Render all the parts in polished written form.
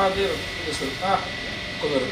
ಮಹಾದೇವ ಹೆಸರು ಆ ಕೊದರು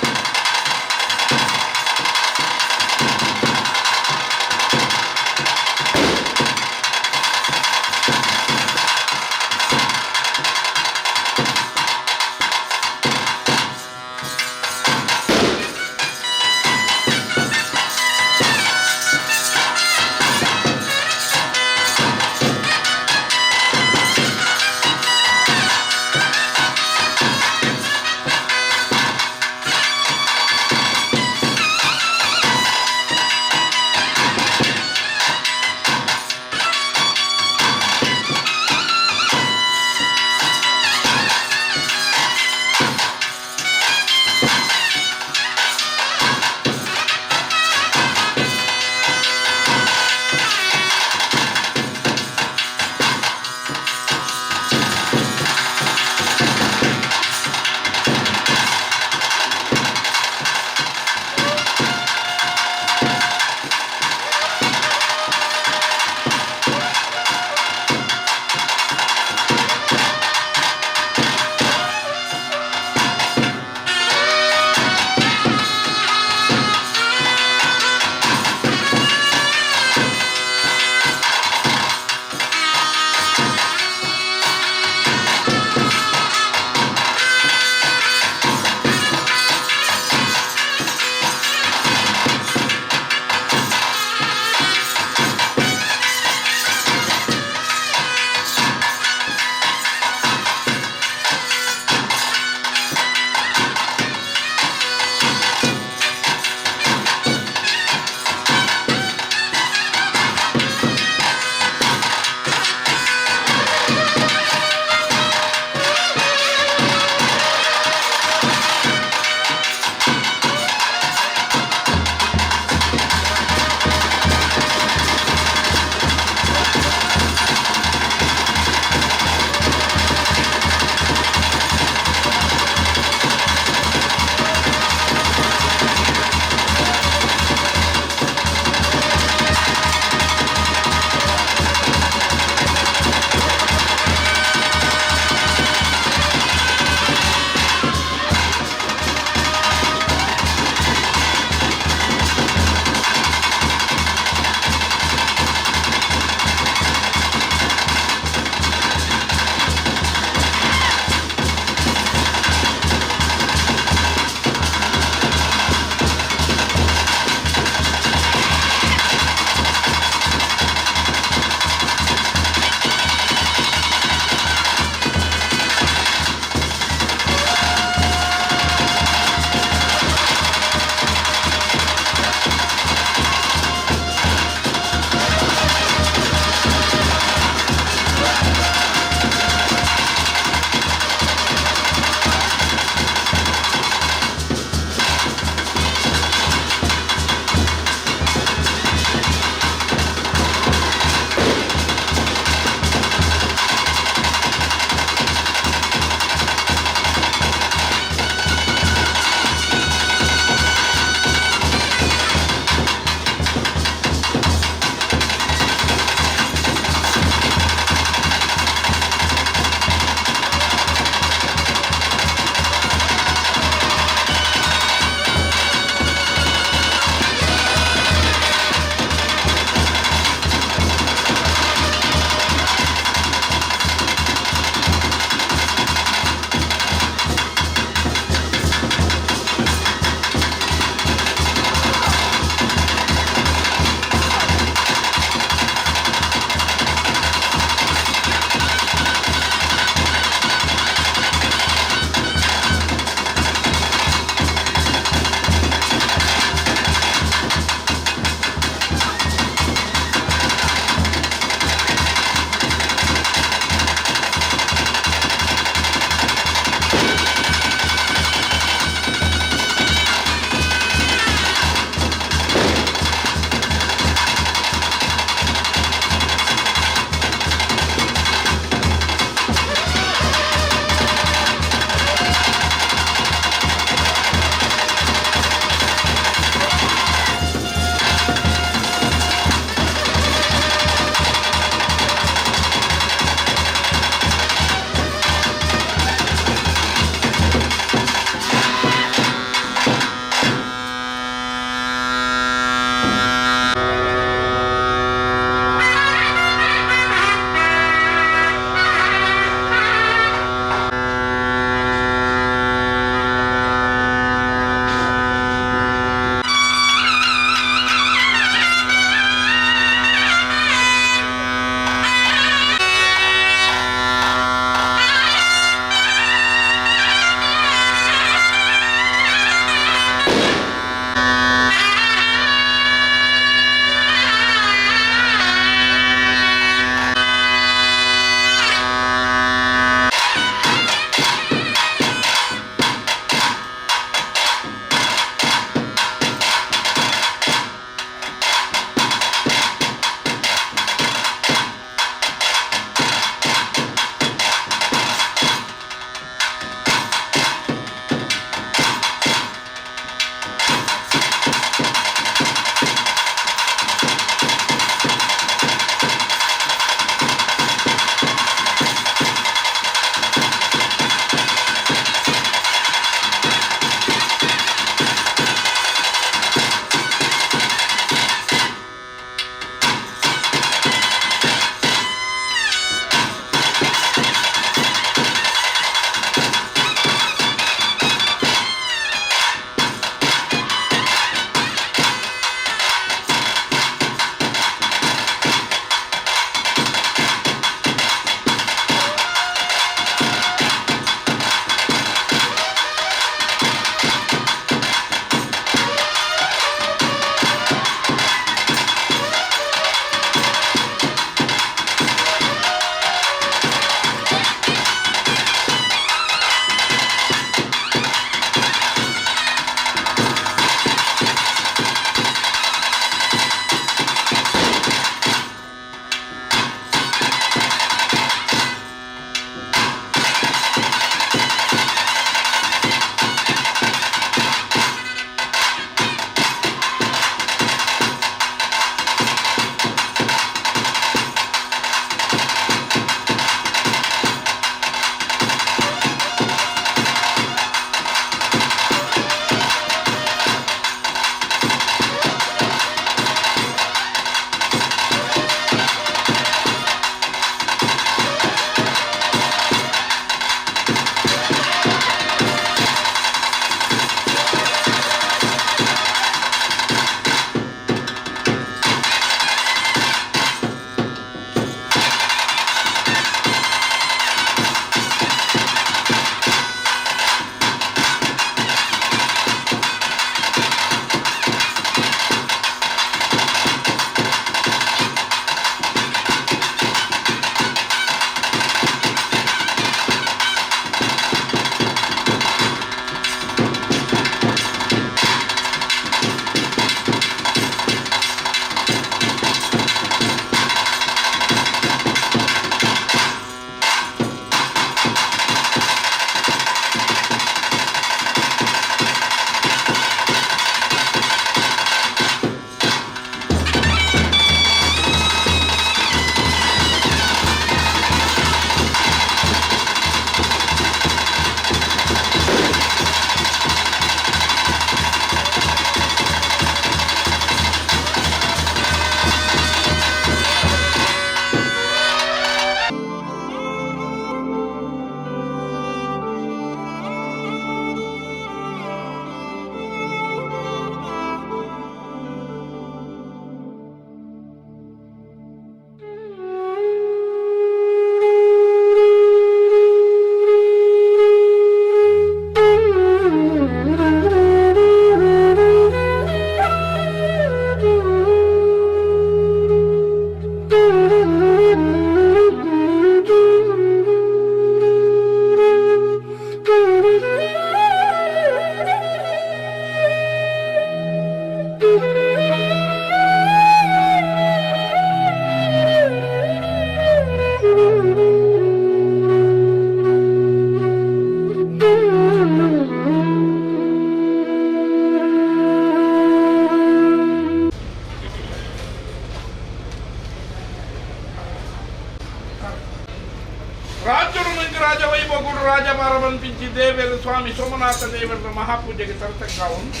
ದೇವರು ಸ್ವಾಮಿ ಸೋಮನಾಥ ದೇವರ ಮಹಾಪೂಜೆಗೆ ತರತಕ್ಕಾವುಂಡು.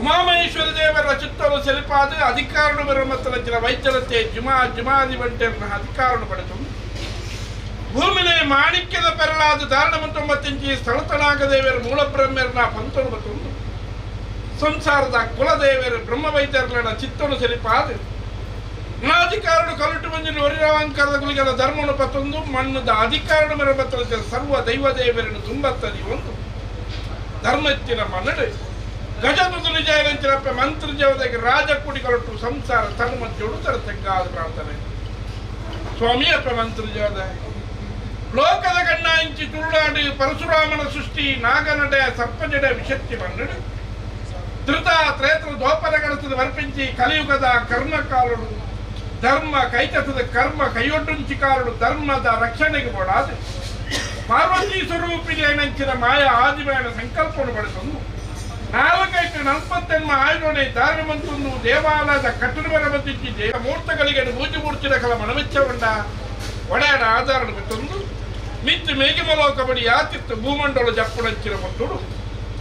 ಉಮಾಮಹೇಶ್ವರ ದೇವರ ಚಿತ್ತಲು ಸೆಲಿಪಾದ ಅಧಿಕಾರನು ಬರಮತ್ತಲಂಚಿನ ವೈದ್ಯರತೆ ಜುಮಾ ಜುಮಾದಿ ಬಂಟೆರನ ಅಧಿಕಾರನು ಪಡೆದು ಭೂಮಿನೇ ಮಾಣಿಕ್ಯದ ಪೆರಳಾದ ಧಾರಣ ಮಂತೊಂಬತ್ತಿಂಚಿ ಸ್ಥಳತನಾಗ ದೇವರ ಮೂಲಬ್ರಹ್ಮರನ ಪಂತನು ಬತ್ತೊಂದು ಸಂಸಾರದ ಕುಲದೇವರು ಬ್ರಹ್ಮವೈದ್ಯರನ ಚಿತ್ತನು ಸೆಲಿಪಾದ ಅಧಿಕಾರನು ಕಲುಟು ಮಂಜಿನ ಒರಿರವಾಂಕರದ ಗುಳಿಗಲ ಧರ್ಮನು ಪತ್ತೊಂದು ಮಣ್ಣದ ಅಧಿಕಾರನು ಮೆರಬತ್ತಲಂಚಿನ ಸರ್ವ ದೈವ ದೇವರನ್ನು ತುಂಬತ್ತದಿ ಒಂದು ಧರ್ಮತ್ತಿನ ಮನ್ನಡೆ ಗಜದುದು ನಿಜಯಂಚಿನಪ್ಪ ಮಂತ್ರ ಜವದಗೆ ರಾಜ ಕುಡಿಕೊಳಟು ಸಂಸಾರ ತನ್ನ ಜೊಡುತರ ತೆಗ್ಗಾದ ಪ್ರಾರ್ಥನೆ ಸ್ವಾಮಿ ಅಪ್ಪ ಮಂತ್ರ ಜವದ ಲೋಕದ ಕಣ್ಣ ಇಂಚಿ ತುರುಳಾಡಿ ಪರಶುರಾಮನ ಸೃಷ್ಟಿ ನಾಗನಡೆ ಸರ್ಪಜಡೆ ವಿಶಕ್ತಿ ಮನ್ನಡು ಧೃತ ತ್ರೇತ್ರ ದೋಪರ ಗಣಸದ ವರ್ಪಿಂಚಿ ಕಲಿಯುಗದ ಕರ್ಮಕಾಲುಡು ಧರ್ಮ ಕೈತಸದ ಕರ್ಮ ಕೈಯೊಡ್ಡುಂಚಿ ಕಾಲುಡು ಧರ್ಮದ ರಕ್ಷಣೆಗೆ ಬೋಡಾದ ಪಾರ್ವತಿ ಸ್ವರೂಪಿಗೆ ನಂಚಿನ ಮಾಯ ಆದಿಮಾಯನ ಸಂಕಲ್ಪವನ್ನು ಪಡೆದೊಂದು ನಾಲ್ಕೈದು ನಲ್ಪತ್ತೆನ್ಮ ಆಯುಡೊನೆ ದಾರುಮಂತೊಂದು ದೇವಾಲಯದ ಕಟ್ಟಡ ಬರಬಂದಿಚ್ಚಿ ದೇವ ಮೂರ್ತಗಳಿಗೆ ಮೂಜು ಮೂರ್ತಿನ ಕಲ ಮನವೆಚ್ಚವಂಡ ಒಡೆಯನ ಆಧಾರಣ ಬಿಟ್ಟೊಂದು ಮಿತ್ತು ಮೇಘಮಲೋ ಕಬಡ್ಡಿ ಯಾತಿತ್ತು ಭೂಮಂಡಲ ಜಪ್ಪುಣಂಚಿನ ಪಟ್ಟುಡು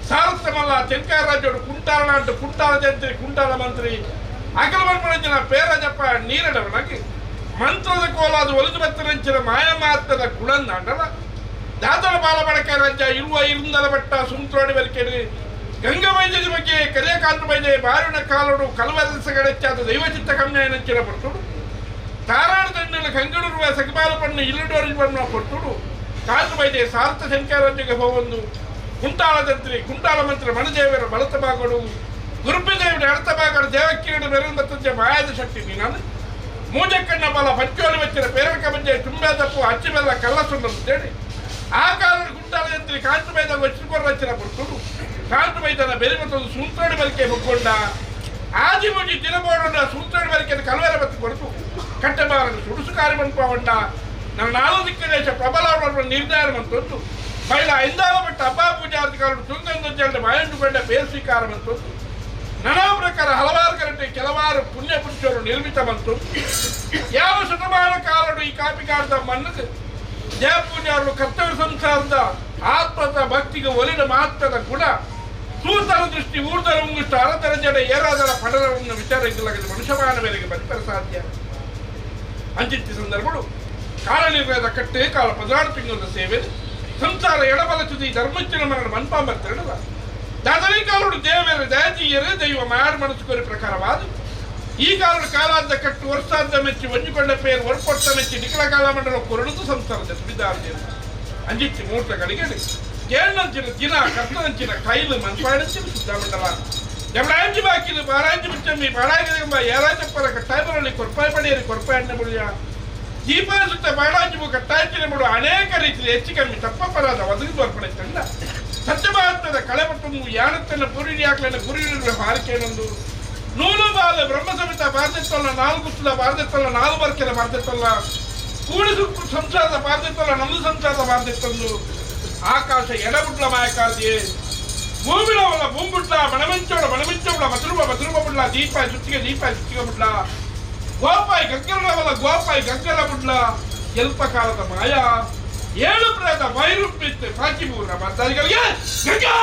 ಸಾರಥಮಲ್ಲ ತೆಂಕಾರಾಜ್ಯೋಡು ಕುಂಟಾಲ ಅಂಟು ಕುಂಟಾಲ ಜಂತ್ರಿ ಕುಂಟಾಲ ಮಂತ್ರಿ ಅಗಲ ಮನ್ಪಣಂಚಿನ ಪೇರಜಪ್ಪ ನೀರಡವನಾಗಿ ಮಂತ್ರದ ಕೋಲಾದ ಒಲಿದು ಬತ್ತರಂಚಿನ ಮಾಯಮಾತ್ಮದ ಗುಣಂದಾಂಡಲ ದಾದರ ಬಾಲಬಡಕ ರಾಜ್ಯ ಇರುವ ಇರುಂದಲ ಬಟ್ಟ ಸುಂತ್ರೋಡಿ ಬರಿಕೆಡು ಗಂಗವೈದ್ಯದ ಬಗ್ಗೆ ಕರಿಯಕಾಂತ ವೈದ್ಯ ಬಾರಿನ ಕಾಲುಡು ಕಲವರಸಗಡೆಚ್ಚಾದ ದೈವಚಿತ್ತ ಕಮ್ಯಾಯನಂಚಿನ ಪಡ್ತುಡು ತಾರಾಡ ದಂಡಲು ಕಂಗಡೂರುವ ಸಗಬಾಲ ಪಣ್ಣು ಇಲ್ಲಡೋರಿ ಬಣ್ಣ ಪಡ್ತುಡು ಕಾಂತ ವೈದ್ಯ ಸಾರ್ಥ ಶಂಕರಾಜ್ಯಗೆ ಹೋಗೊಂದು ಕುಂಟಾಳ ತಂತ್ರಿ ಕುಂಟಾಳ ಮಂತ್ರಿ ಮಣದೇವರ ಬಲತ ಬಾಗಡು ಗುರುಪಿದೇವರ ಎಡತ ಬಾಗಡು ದೇವಕ್ಕಿರಡು ಮೆರಂಬತ್ತಂತೆ ಮಾಯದ ಶಕ್ತಿ ನೀನು ಮೂಜಕ್ಕಣ್ಣ ಬಲ ಪಂಚೋಳಿ ಬಚ್ಚಿನ ಪೇರಕ ಬಂಜೆ ತುಂಬೆದಪ್ಪು ಅಚ್ಚಿಬೆಲ್ಲ ಕಲ್ಲಸುಂಡು ಅಂತೇಳಿ ಆ ಕಾಲದ ಕುಂಟಾಳ ತಂತ್ರಿ ಕಾಂತ ವೈದ್ಯ ವಚ್ಚಿಕೊರ ರಚಿನ ಪಡ್ತುಡು ಕಾಂತ ವೈದ್ಯನ ಬೆಲೆ ಮತ್ತೊಂದು ಸೂತ್ರಾಡಿ ಬಲಿಕೆ ಮುಕ್ಕೊಂಡ ಆದಿ ಮುಜಿ ದಿನಬೋಡೊಂಡ ಸೂತ್ರಾಡಿ ಬಲಿಕೆ ಕಲವರ ಬತ್ತು ಕೊರತು ಕಟ್ಟಬಾರದು ಸುಡುಸು ಕಾರ್ಯ ಮನ್ಪವಂಡ ನನ್ನ ನಾಲ್ಕು ದಿಕ್ಕ ದೇಶ ಪ್ರಬಲ ನಿರ್ಧಾರ ಮಂತೊಂದು ಬೈಲ ಐಂದಾಲ ಬಿಟ್ಟ ಹಬ್ಬ ಪೂಜಾರ್ಥಿಕಾರರು ತುಂಗಂದೊಂದು ಮಾಯಂಡುಕೊಂಡ ಬೇರು ಸ್ವೀಕಾರ ಮಂತೊಂದು ನಾನಾ ಪ್ರಕಾರ ಹಲವಾರು ಕರೆಂಟೆ ಕೆಲವಾರು ಪುಣ್ಯ ಪುರುಷರು ನಿರ್ಮಿತ ಬಂತು. ಯಾವ ಶತಮಾನ ಕಾಲಡು ಈ ಕಾಪಿಕಾರದ ಮನ್ನದು ಜಯಪೂಜಾರರು ಕರ್ತವ್ಯ ಸಂಸಾರದ ಆತ್ಮದ ಭಕ್ತಿಗೆ ಒಲಿನ ಮಹತ್ವದ ಗುಣ ಸೂತರ ದೃಷ್ಟಿ ಊರ್ದರ ಉಂಗುಷ್ಟ ಅರತರ ಜಡ ಏರಾದರ ಪಡರವನ್ನು ವಿಚಾರ ಇದ್ದಲಾಗದೆ ಮನುಷ್ಯಮಾನ ಮೇರೆಗೆ ಬದುಕಲು ಸಾಧ್ಯ. ಅಂಚಿತ್ತಿ ಸಂದರ್ಭಗಳು ಕಾಲನಿರ್ಣಯದ ಕಟ್ಟೆ ಕಾಲ 16 ತಿಂಗಳ ಸೇವೆ ಸಂಸಾರ ಎಡಬಲ ತುದಿ ಧರ್ಮಚ್ಚಿನ ಮರಣ ಮನ್ಪಾಂಬರ್ತಿರಡದ ದಾದರಿ ಕಾಲುಡು ದೇವರ ದಯತೀಯರೇ ದೈವ ಮಾರು ಮನಸ್ಸುಕೋರಿ ಪ್ರಕಾರವಾದ ಈ ಕಾಲಡು ಕಾಲಾದ ಕಟ್ಟು ವರ್ಷಾದ ಮೆಚ್ಚಿ ಒಂಜುಕೊಂಡ ಪೇರು ಒರ್ಪೊಟ್ಟ ಮೆಚ್ಚಿ ನಿಖಲ ಕಾಲ ಮಂಡಲ ಕೊರಡುದು ಸಂಸಾರದ ಸುಬಿದಾರ ಅಂಜಿತ್ತಿ ಮೂರ್ತಗಳಿಗೆ ಕೇಳಂಚಿನ ದಿನ ಕರ್ತನಂಚಿನ ಕೈಲು ಮನ್ಪಾಡಂಚಿನ ಸುದ್ದಾಮಂಡಲ ಎವಡಾಂಜಿ ಬಾಕಿಲು ಬಾರಾಂಜಿ ಬಿಚ್ಚಮ್ಮಿ ಬಾಡಾಗಿದಂಬ ಏರಾಜಪ್ಪರ ಕಟ್ಟಾಯಬರಲ್ಲಿ ಕೊರ್ಪಾಯ ಪಡೆಯರಿ ಕೊರ್ಪಾಯ ಅಣ್ಣ ಬುಳಿಯ ದೀಪಾಯ ಸುತ್ತ ಬಾಡಾಂಜಿಬು ಕಟ್ಟಾಯಚಿನ ಬಿಡು ಅನೇಕ ರೀತಿಯಲ್ಲಿ ಹೆಚ್ಚು ಕಮ್ಮಿ ತಪ್ಪಪರಾದ ಒದಗಿದು ಅರ್ಪಣೆ ತಂಡ ಸತ್ಯಮಹಾತ್ಮದ ಕಳೆಪಟ್ಟು ಯಾನತ್ತನ್ನ ಪೂರಿಯಾಕ್ಲನ್ನ ಗುರಿಯಿರುವ ಹಾರಿಕೆನೊಂದು ನೂಲು ಬಾಲ ಬ್ರಹ್ಮಸಮಿತ ಬಾರ್ದಿತ್ತಲ್ಲ ನಾಲ್ಕು ಬಾರ್ದಿತ್ತಲ್ಲ ನಾಲ್ಕು ಬರ್ಕೆನ ಬಾರ್ದಿತ್ತಲ್ಲ ಕೂಡಿಸು ಸಂಸಾರದ ಬಾರ್ದಿತ್ತಲ್ಲ ನಮ್ದು ಸಂಸಾರದ ಬಾರ್ದಿತ್ತಂದು ಆಕಾಶ ಎಡಬುಡ್ಲ ಮಾಯಕಾರ್ದಿಯೇ ಭೂಮಿಳವಲ್ಲ ಭೂಂಬುಡ್ಲ ಮಣಮಂಚೋಡ ಮಣಮಂಚೋಡ ಬದುರುವ ಬದುರುವ ಬುಡ್ಲ ದೀಪ ಜುತ್ತಿಗೆ ದೀಪ ಜುತ್ತಿಗೆ ಬುಡ್ಲ ಗೋಪಾಯಿ ಗಗ್ಗರವಲ್ಲ ಗೋಪಾಯಿ ಗಗ್ಗರ ಬುಡ್ಲ ಎಲ್ಪ ಕಾಲದ ಮಾಯಾ ಏಳು ಪ್ರೇತ ವೈರುಪ್ಪಿತ್ತು ಕಾಚಿಬೂರ ಬದ್ದಾದಿಗಳಿಗೆ ಗಂಗಾ.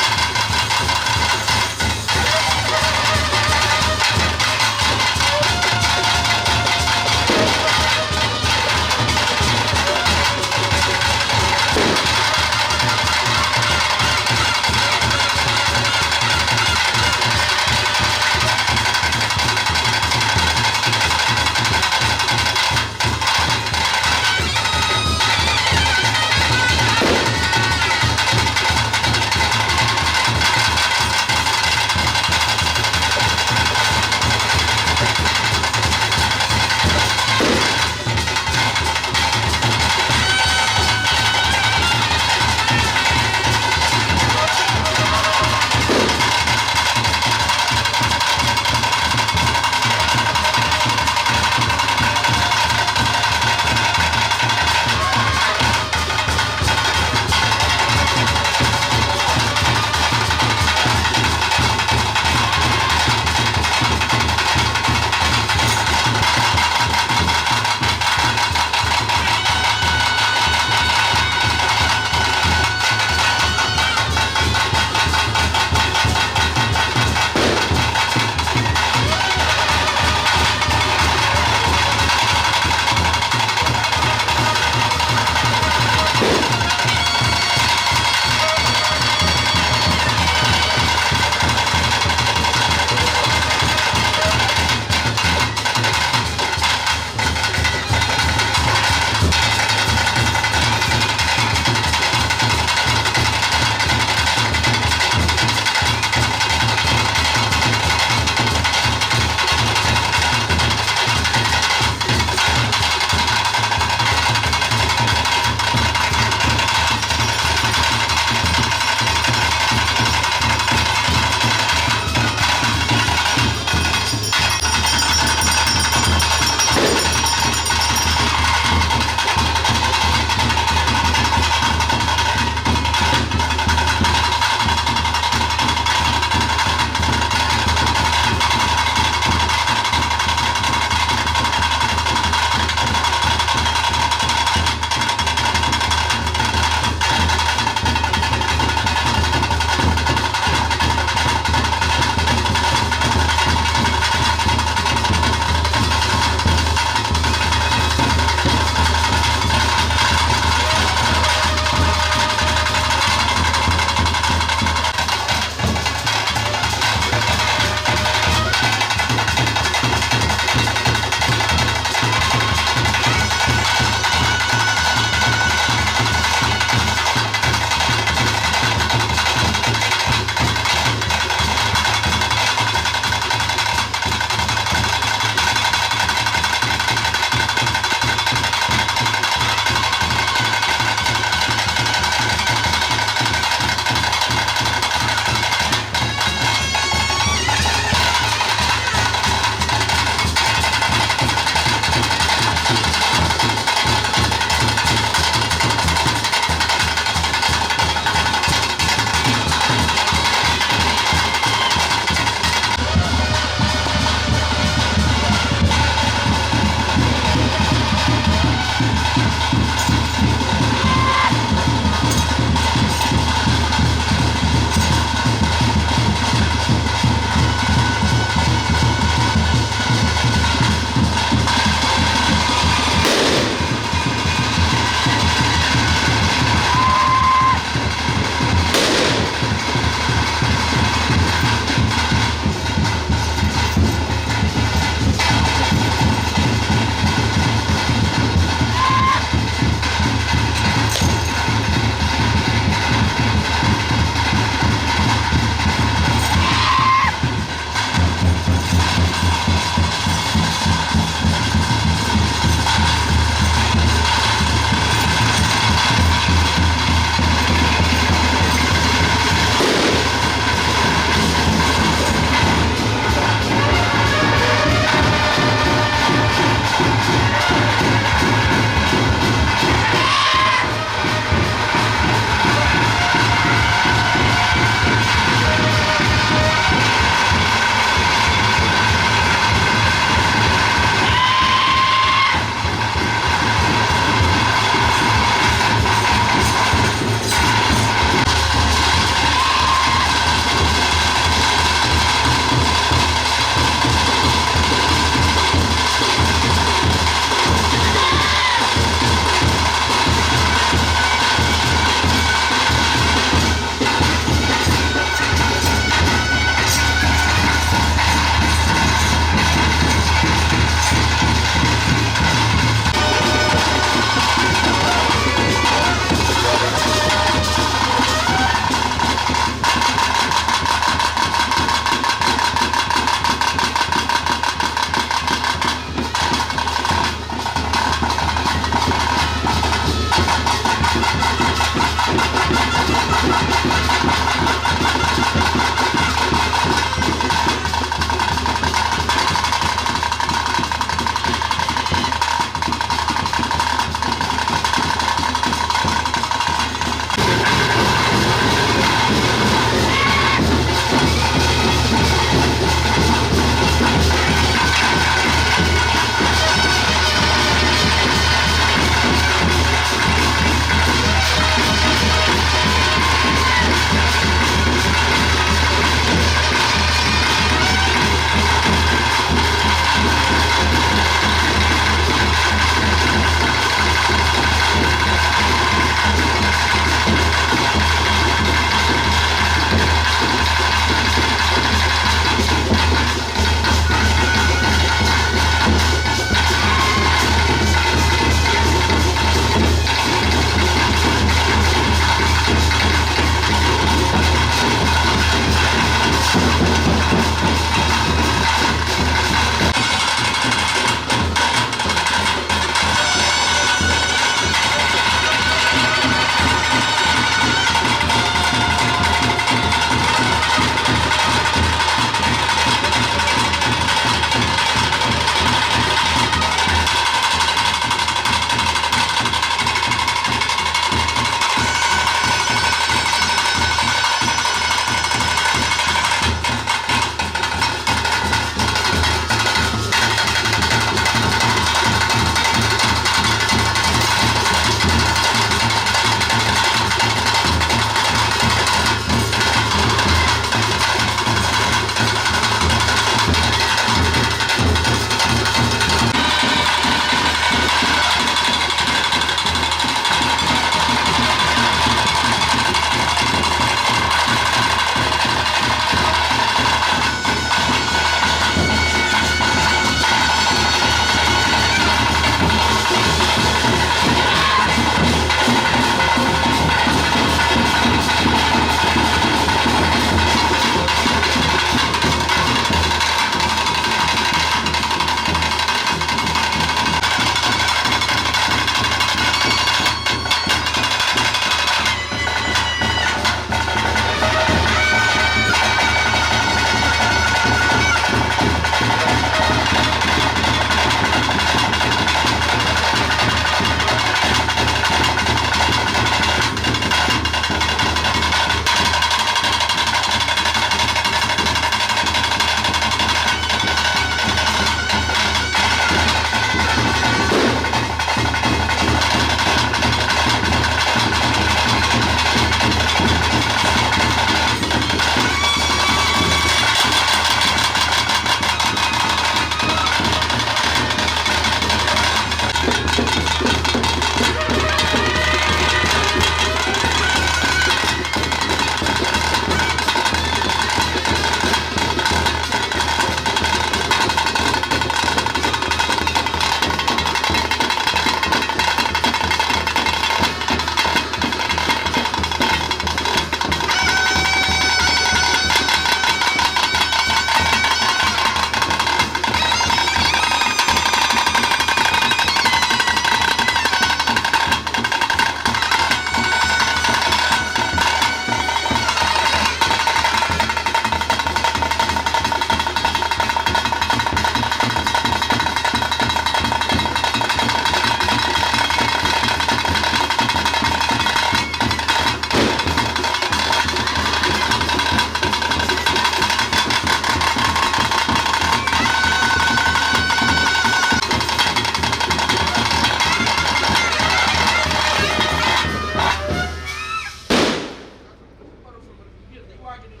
Thank you.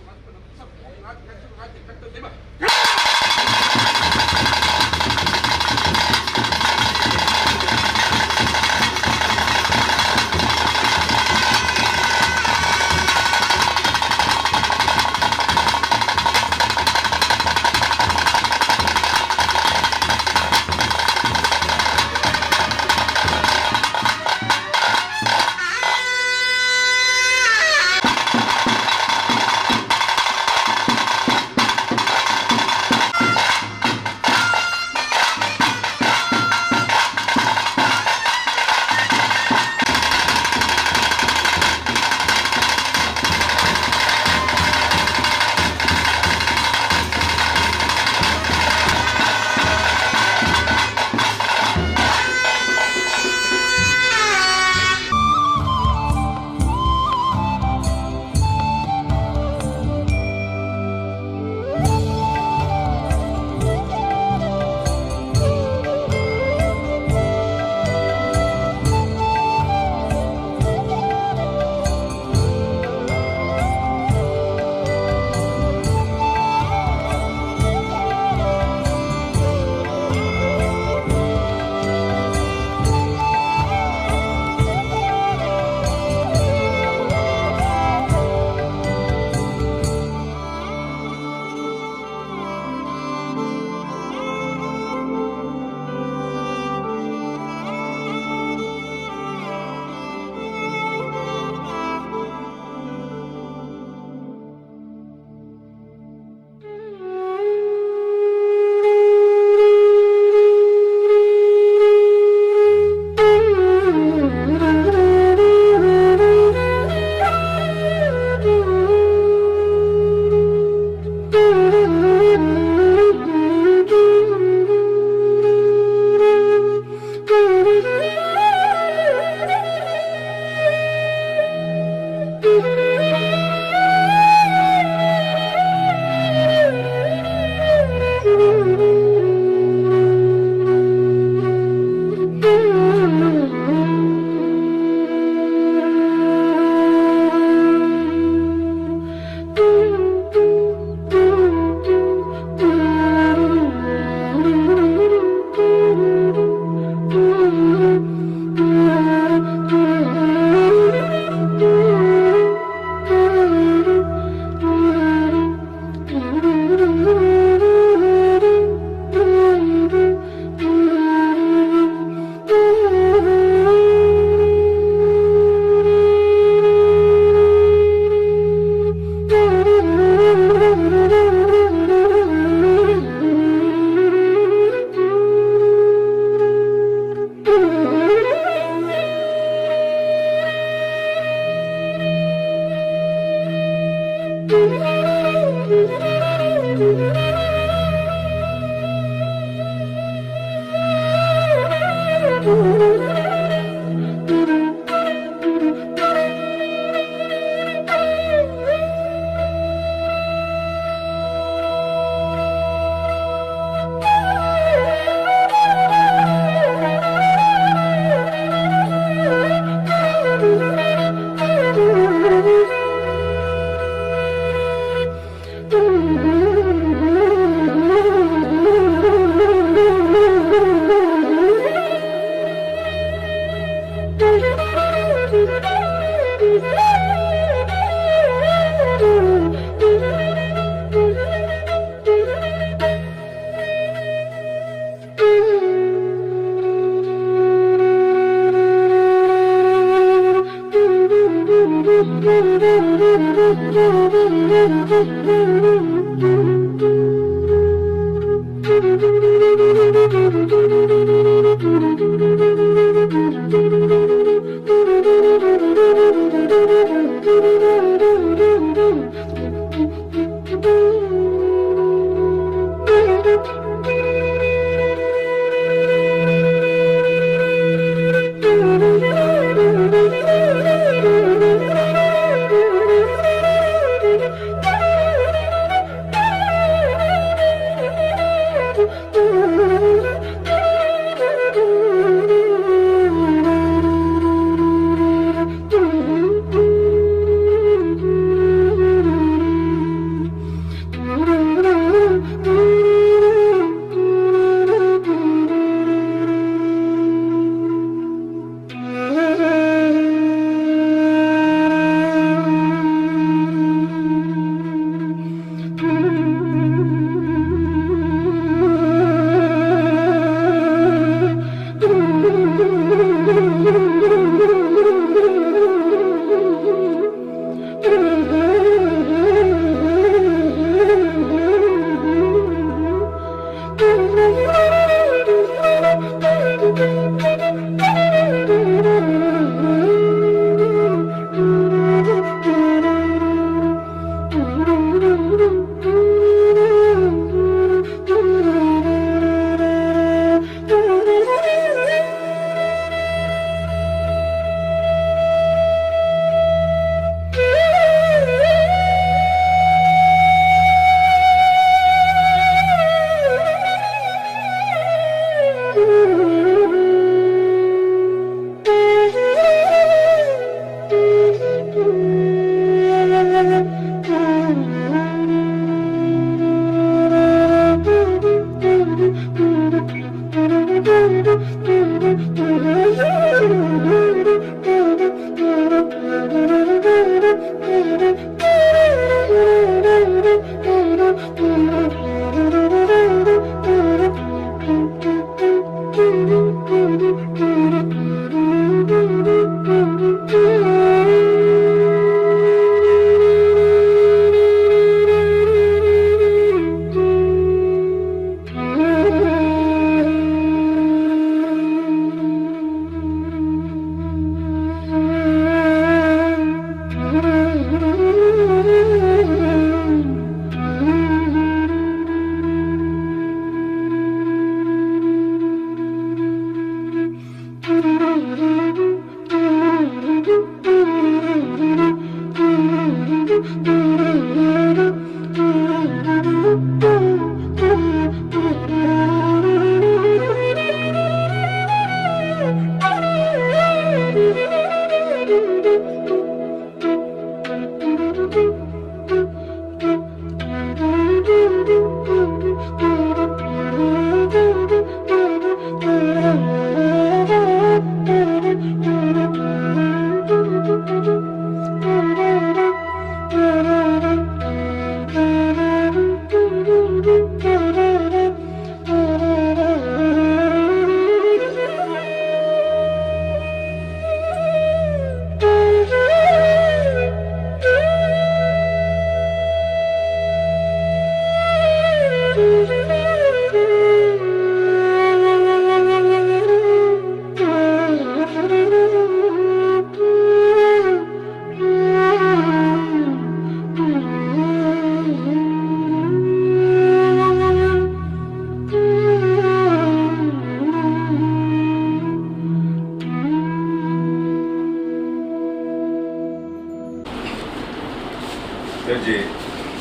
ಒಂಜಿ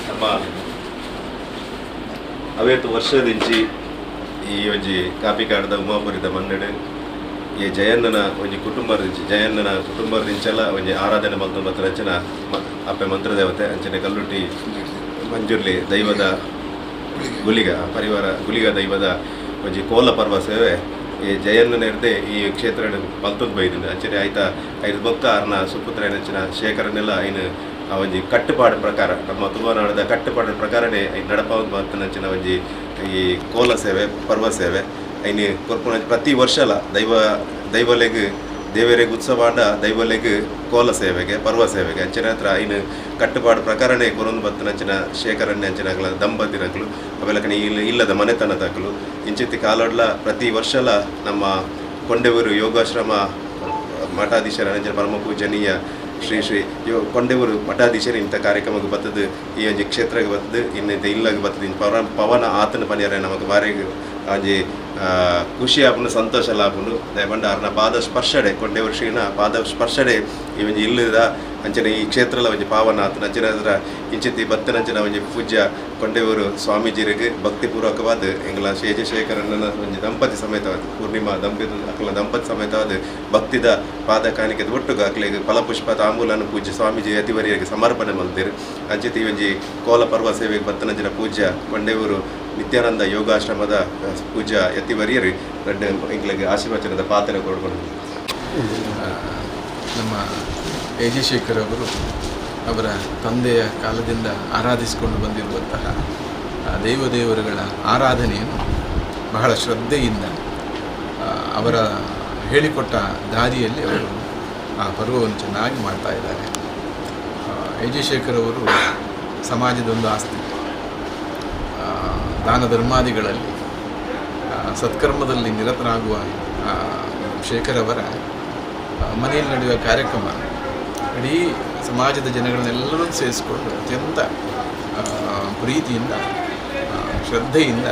ನಮ್ಮ ಅವೇತು ವರ್ಷದಿಂಚಿ ಈ ಒಂಜಿ ಕಾಪಿಕಾಡದ ಉಮಾಪುರಿದ ಮಣ್ಣಡು ಈ ಜಯಣ್ಣನ ಒಂಜಿ ಕುಟುಂಬದಿಂಚಿ ಜಯಣ್ಣನ ಕುಟುಂಬದಿಂಚಲ ಒಂಜಿ ಆರಾಧನೆ ಮಲ್ತು ಮತ್ತು ರಚನ ಅಪ್ಪೆ ಮಂತ್ರದೇವತೆ ಅಂಚನೆ ಕಲ್ಲುಟ್ಟಿ ಮಂಜುರ್ಲಿ ದೈವದ ಗುಲಿಗ ಪರಿವಾರ ಗುಲಿಗ ದೈವದ ಒಂಜಿ ಕೋಲ ಪರ್ವ ಸೇವೆ ಈ ಜಯಣ್ಣನ ಇರ್ದೆ ಈ ಕ್ಷೇತ್ರ ಮಲ್ತೊಂದು ಬೈದಿನ ಅಂಚನೆ ಆಯ್ತಾ ಐದು ಬೊಕ್ಕ ಅರ್ನ ಸುಪುತ್ರ ಅಂಚಿನ ಶೇಖರನೆಲ್ಲ ಐನು ಆ ಒಂಜಿ ಕಟ್ಟುಪಾಡು ಪ್ರಕಾರ ನಮ್ಮ ತುಳುನಾಡದ ಕಟ್ಟುಪಾಡು ಪ್ರಕಾರನೇ ಐನ್ ನಡಪಾವೊಂದು ಬತ್ತಿನಂಚಿನ ಒಂಜಿ ಈ ಕೋಲ ಸೇವೆ ಪರ್ವ ಸೇವೆ ಐನು ಕೊರ್ಪುನ ಪ್ರತಿ ವರ್ಷಲ ದೈವ ದೈವಲೆಗ್ ದೇವರಿಗೆ ಉತ್ಸವ ಆಂಡ ದೈವಲೆಗ್ ಕೋಲ ಸೇವೆಗೆ ಪರ್ವ ಸೇವೆಗೆ ಅಂಚಿನ ಹತ್ರ ಐನು ಕಟ್ಟುಪಾಡು ಪ್ರಕಾರನೇ ಕೊರೊಂದು ಬತ್ತಿನಂಚಿನ ಶೇಖರಣ್ಯ ಅಂಚಿನಕಲ ದಂಪತಿನಕಲು ಅವೆಲಕನೆ ಇಲ್ಲ ಇಲ್ಲದ ಮನೆತನದಕಲು ಇಂಚಿತ್ತಿ ಕಾಲೊಡ್ಲ ಪ್ರತಿ ವರ್ಷಲ ನಮ್ಮ ಕೊಂಡೆವೂರು ಯೋಗಾಶ್ರಮ ಮಠಾಧೀಶರ ಅಂಚಿನ ಪರಮ ಪೂಜನೀಯ ಶ್ರೀ ಶ್ರೀ ಯೋ ಕೊಂಡೆವೂರು ಮಠಾಧೀಶರು ಇಂಥ ಕಾರ್ಯಕ್ರಮಕ್ಕೆ ಬತ್ತದು ಈ ಒಂಜಿ ಕ್ಷೇತ್ರಕ್ಕೆ ಬತ್ತದು ಇನ್ನಿಂತ ಇಲ್ಲಗೆ ಬತ್ತದು ಇನ್ನು ಪವನ ಪವನ ಆತನ ಪನಿಯರೆ ನಮಗೆ ಬಾರಿ ಒಂಜಿ ಖುಷಿ ಆಪುಂಡು ಸಂತೋಷ ಆಪುಂಡು. ದಯಪಂಡ ಅರ್ನ ಪಾದ ಸ್ಪರ್ಶಡೆ ಕೊಂಡೆವೂರು ಶ್ರೀನ ಪಾದ ಸ್ಪರ್ಶಡೆ ಈ ಒಂಜಿ ಇಲ್ಲದ ಅಂಚನೆ ಈ ಕ್ಷೇತ್ರಲ ಒಂಜಿ ಪಾವನ ಆತನ ಅಂಚನೆ ಅದರ ಇಂಚಿತ್ತಿ ಬತ್ತನಂಚಿನ ಒಂಜಿ ಪೂಜ್ಯ ಕೊಂಡೆವೂರು ಸ್ವಾಮೀಜಿರಿಗೆ ಭಕ್ತಿಪೂರ್ವಕವಾದ ಎಂಗ್ಲ ಶೇಜಶೇಖರಣ್ಣನ ಒಂಜಿ ದಂಪತಿ ಸಮೇತವಾದ ಪೂರ್ಣಿಮಾ ದಂಪತಿ ಅಕಲ ದಂಪತಿ ಸಮೇತವಾದ ಭಕ್ತಿದ ಪಾದ ಕಾಣಿಕೆದ ಒಟ್ಟುಗ ಅಕ್ಲೆಗ್ ಫಲಪುಷ್ಪ ತಾಂಬೂಲನ್ನು ಪೂಜ್ಯ ಸ್ವಾಮೀಜಿ ಅತಿವರಿಯರಿಗೆ ಸಮರ್ಪಣೆ ಮಲ್ತೆರ್. ಅಂಚಿತಿ ಒಂಜಿ ಕೋಲ ಪರ್ವ ಸೇವೆಗೆ ಬತ್ತನಂಚಿನ ಪೂಜ್ಯ ಕೊಂಡೆವೂರು ನಿತ್ಯಾನಂದ ಯೋಗಾಶ್ರಮದ ಪೂಜ್ಯ ಯತಿವರಿಯರು ರಡ್ಡ್ ಎಂಕ್ಲೆಗ್ ಆಶೀರ್ವಚನದ ಪಾತ್ರ ಕೊಡ್ಕೊಂಡು. ನಮ್ಮ ಎ ಜೆ ಶೇಖರ್ ಅವರು ಅವರ ತಂದೆಯ ಕಾಲದಿಂದ ಆರಾಧಿಸಿಕೊಂಡು ಬಂದಿರುವಂತಹ ದೈವದೇವರುಗಳ ಆರಾಧನೆಯನ್ನು ಬಹಳ ಶ್ರದ್ಧೆಯಿಂದ ಅವರ ಹೇಳಿಕೊಟ್ಟ ದಾರಿಯಲ್ಲಿ ಅವರು ಆ ಪರ್ವವನ್ನು ಚೆನ್ನಾಗಿ ಮಾಡ್ತಾ ಇದ್ದಾರೆ. ಎ ಜೆ ಶೇಖರ್ ಅವರು ಸಮಾಜದ ಒಂದು ಆಸ್ತಿ. ದಾನ ಧರ್ಮಾದಿಗಳಲ್ಲಿ ಸತ್ಕರ್ಮದಲ್ಲಿ ನಿರತರಾಗುವ ಶೇಖರ್ ಅವರ ಮನೆಯಲ್ಲಿ ನಡೆಯುವ ಕಾರ್ಯಕ್ರಮ ಇಡೀ ಸಮಾಜದ ಜನಗಳನ್ನೆಲ್ಲರೂ ಸೇರಿಸಿಕೊಂಡು ಅತ್ಯಂತ ಪ್ರೀತಿಯಿಂದ ಶ್ರದ್ಧೆಯಿಂದ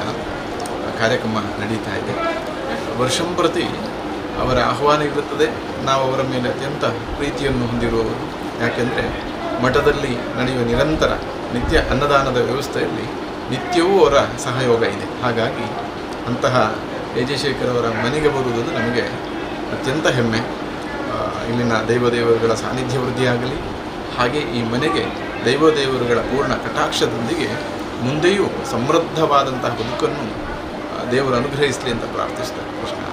ಕಾರ್ಯಕ್ರಮ ನಡೀತಾ ಇದೆ. ವರ್ಷಂಪ್ರತಿ ಅವರ ಆಹ್ವಾನ ಇರುತ್ತದೆ. ನಾವು ಅವರ ಮೇಲೆ ಅತ್ಯಂತ ಪ್ರೀತಿಯನ್ನು ಹೊಂದಿರುವವರು. ಯಾಕೆಂದರೆ ಮಠದಲ್ಲಿ ನಡೆಯುವ ನಿರಂತರ ನಿತ್ಯ ಅನ್ನದಾನದ ವ್ಯವಸ್ಥೆಯಲ್ಲಿ ನಿತ್ಯವೂ ಅವರ ಸಹಯೋಗ ಇದೆ. ಹಾಗಾಗಿ ಅಂತಹ ಎ ಜೆ ಶೇಖರ್ ಅವರ ಮನೆಗೆ ಬರುವುದು ನಮಗೆ ಅತ್ಯಂತ ಹೆಮ್ಮೆ. ಇಲ್ಲಿನ ದೈವದೇವರುಗಳ ಸಾನ್ನಿಧ್ಯ ವೃದ್ಧಿಯಾಗಲಿ, ಹಾಗೆ ಈ ಮನೆಗೆ ದೈವದೇವರುಗಳ ಪೂರ್ಣ ಕಟಾಕ್ಷದೊಂದಿಗೆ ಮುಂದೆಯೂ ಸಮೃದ್ಧವಾದಂತಹ ಬದುಕನ್ನು ದೇವರು ಅನುಗ್ರಹಿಸಲಿ ಅಂತ ಪ್ರಾರ್ಥಿಸ್ತಾರೆ. ಕೃಷ್ಣ.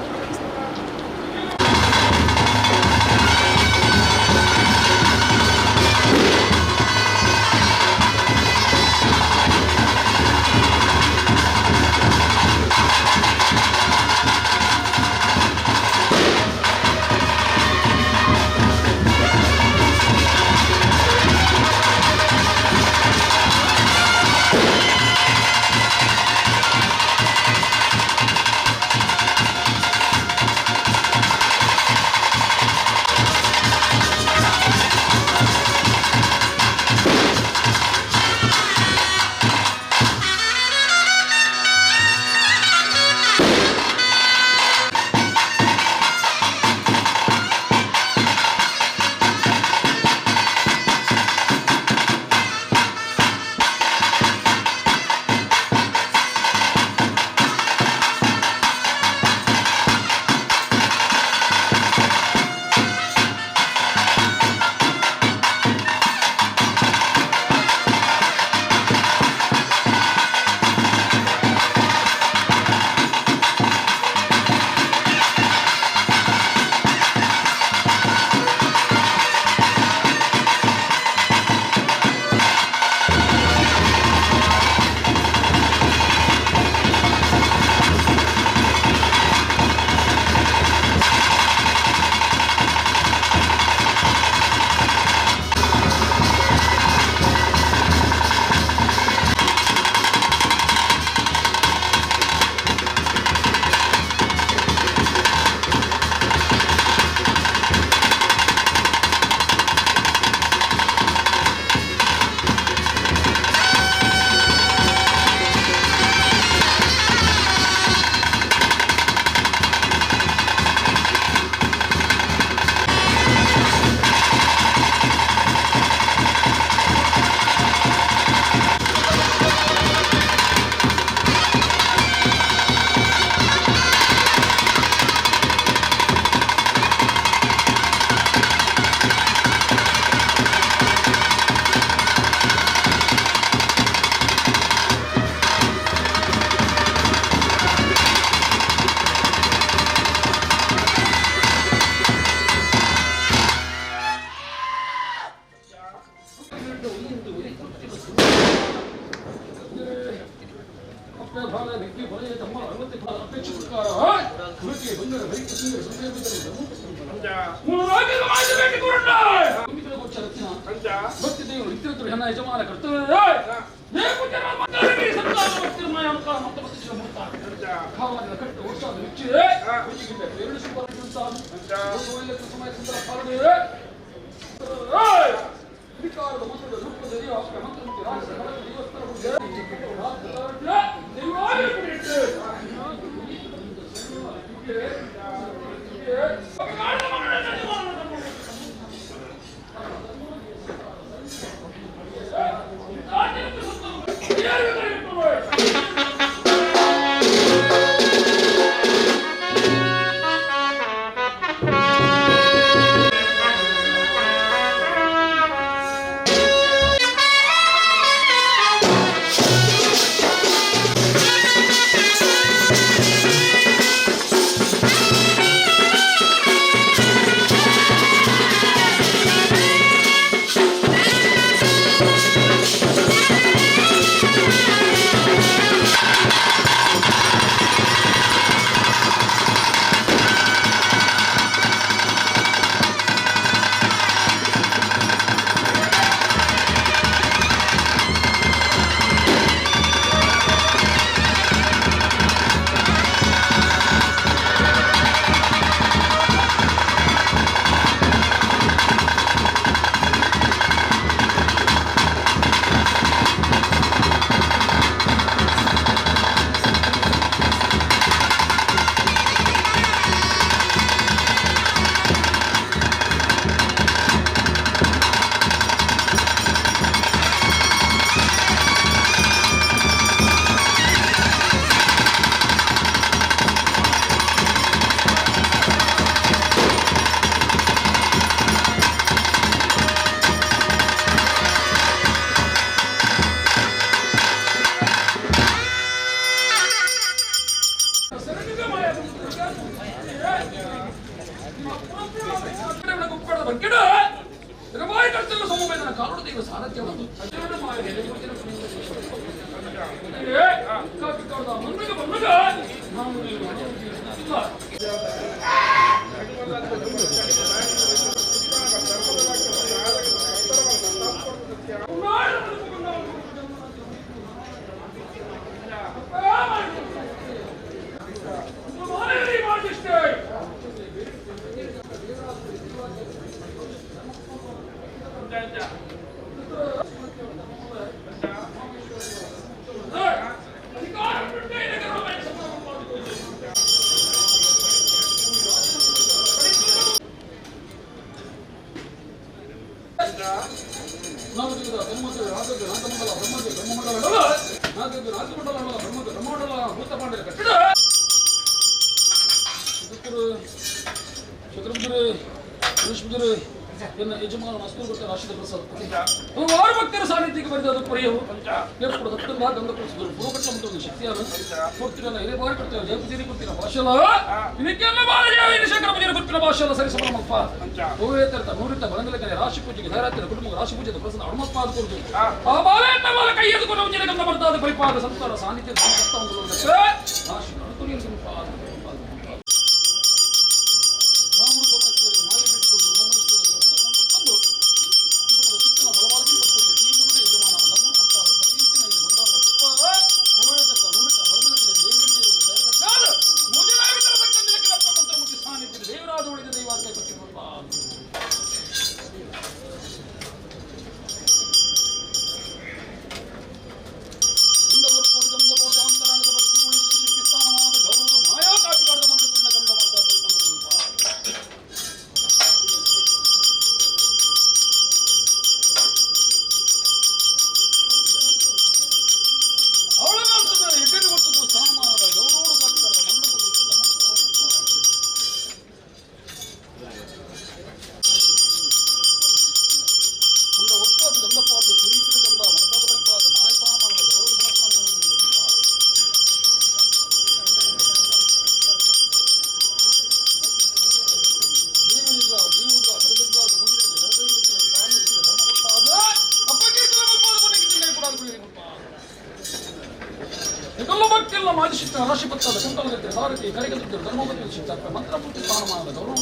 ನಿಗಲ್ಲ ಮಾಜಿಶಿತ್ತ ರಾಶಿಪತ್ತಾದ ಕುಂಟಲಗತ್ತೆ ಸಾರಥಿ ಕರಿಗದಿದ್ದರು ಧರ್ಮಪತಿ ಶಿತ್ತ ಮಂತ್ರಪೂರ್ತಿ ಸ್ಥಾನಮಾನದ ಗೌರವ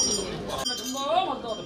ಮದ್ದಾದ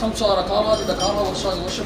ಸಂಸಾರ ಕಾಲಾದಿದ ಕಾಲ ವರ್ಷ ವರ್ಷ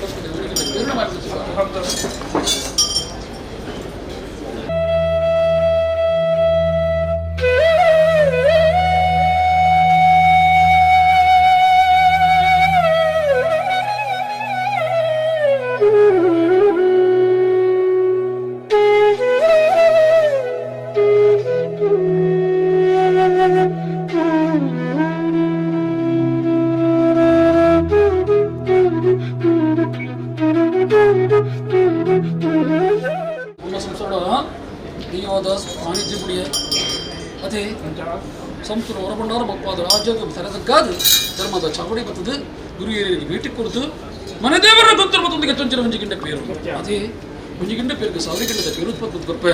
ಸಂಸ್ಥೆ ಹೊರಬಂಡಾರ ಬಪ್ಪಾದ ರಾಜ್ಯದ ಸರದಕ್ಕಾದ ಧರ್ಮದ ಚಾವಡಿ ಬರ್ತದೆ ಗುರು ಹಿರಿಯರಿಗೆ ಭೇಟಿ ಕೊಡ್ತು ಮನೆ ದೇವರ ಗೊತ್ತಿರುವ ತೊಂಚಿನ ಒಂಜಿಗಿಂಡ ಪೇರು ಅದೇ ಒಂಜಿಗಿಂಡ ಪೇರಿಗೆ ಸಾವಿರ ಗಿಂಡದ ಪೇರು ಉತ್ಪತ್ತಿ ಗೊಪ್ಪೆ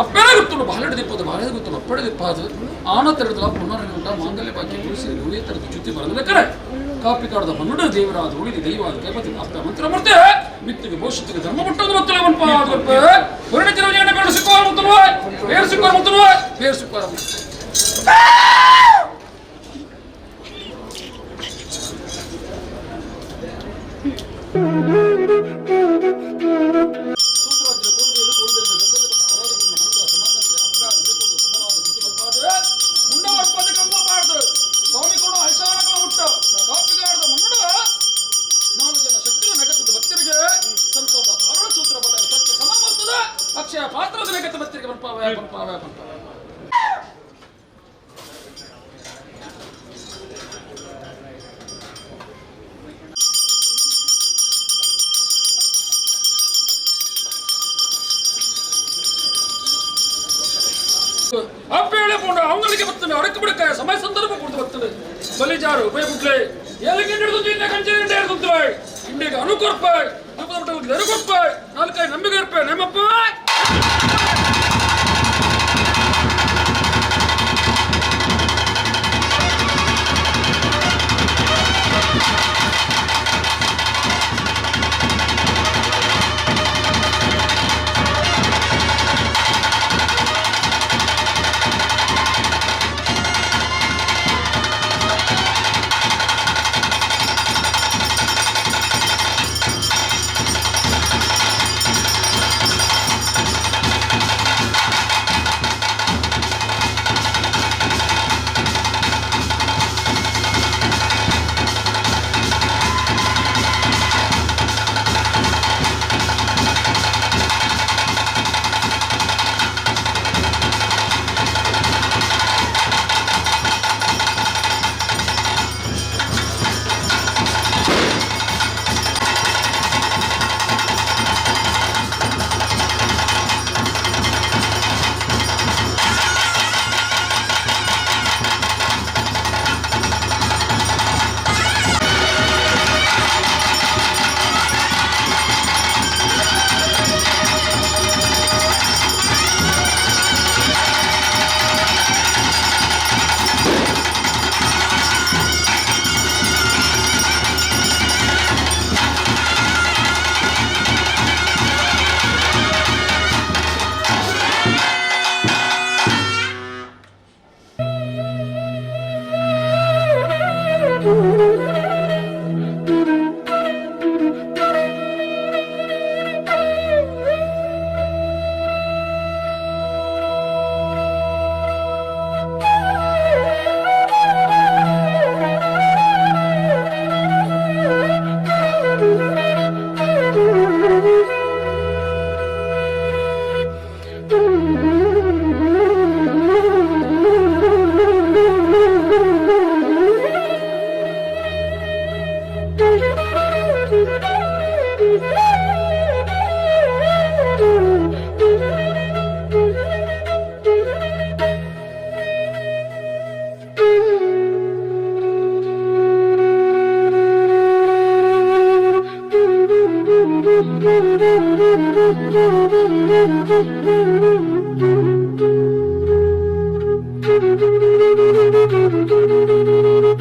ಅಪ್ಪೇನ ಗೊತ್ತುಂಡು ಬಾಲೆಡ ದಿಪ್ಪದ ಬಾಳೆ ಗೊತ್ತುಂಡು ಅಪ್ಪಡೆ ದಿಪ್ಪಾದ ಆನ ತೆರೆದಲ ಪುನರ್ನಿಂದ ಮಾಂಗಲ್ಯ ಬಾಕಿ ಗುರುಸಿ ಗುಳಿಯ ತೆರೆದು ಜುತಿ ಬರದಲ್ಲ ಕರೆ ಕಾಪಿ ಕಾಡದ ಮನ್ನುಡ ದೇವರಾದ ಉಳಿದ ದೈವಾದ ಕೈಪತಿ ಅಪ್ಪ ಮಂತ್ರ ಮೂರ್ತಿ ಮಿತ್ತಿಗೆ ಭವಿಷ್ಯತ್ತಿಗೆ ಧರ್ಮ ಮುಟ್ಟೋದು ಗೊತ್ತಿಲ್ಲ ಒನ್ಪ ಗೊಪ್ಪೆ ಹೊರಡಿತಿರೋ ಬೇರು ಸಿಕ್ಕೋ ಮುತ್ತುವ ಬೇರು ಸಿಕ್ಕೋ ಮುತ್ತುವ ಪೇರ್ ಸುಕ್ಕಾರ ಅಕ್ಷಯ ಪಾತ್ರದ ನೆಗತ್ತ ಬತ್ತಿರಿಗೆ ಪಂಪಾವೆ ಪಂಪಾವೆ ಪಂಪಾವೆ ಅಪ್ಪೇಳೆ ಪೋಂಡ ಅವಗಳಿಗೆ ಬರ್ತದೆ ಅಡಕ ಬಿಡಕ ಸಮಯ ಸಂದರ್ಭ ಕೊಡ್ತು ಬರ್ತದೆ ಬಲಿಜಾರು ಉಪಯ ಬುಟ್ಲೆ ಏಲಕ್ಕೆ ಹಿಡಿದು ಇಂಡೆ ಕಂಚೆ ಇಂಡೆ ಹಿಡಿದು ಇಂಡಿಗೆ ಅನುಕೊರ್ಪ ನೆರಗೊರ್ಪ ನಾಲ್ಕೈ ನಂಬಿಕೆ ಇರ್ಪ ನಮ್ಮಪ್ಪ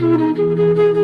Thank you.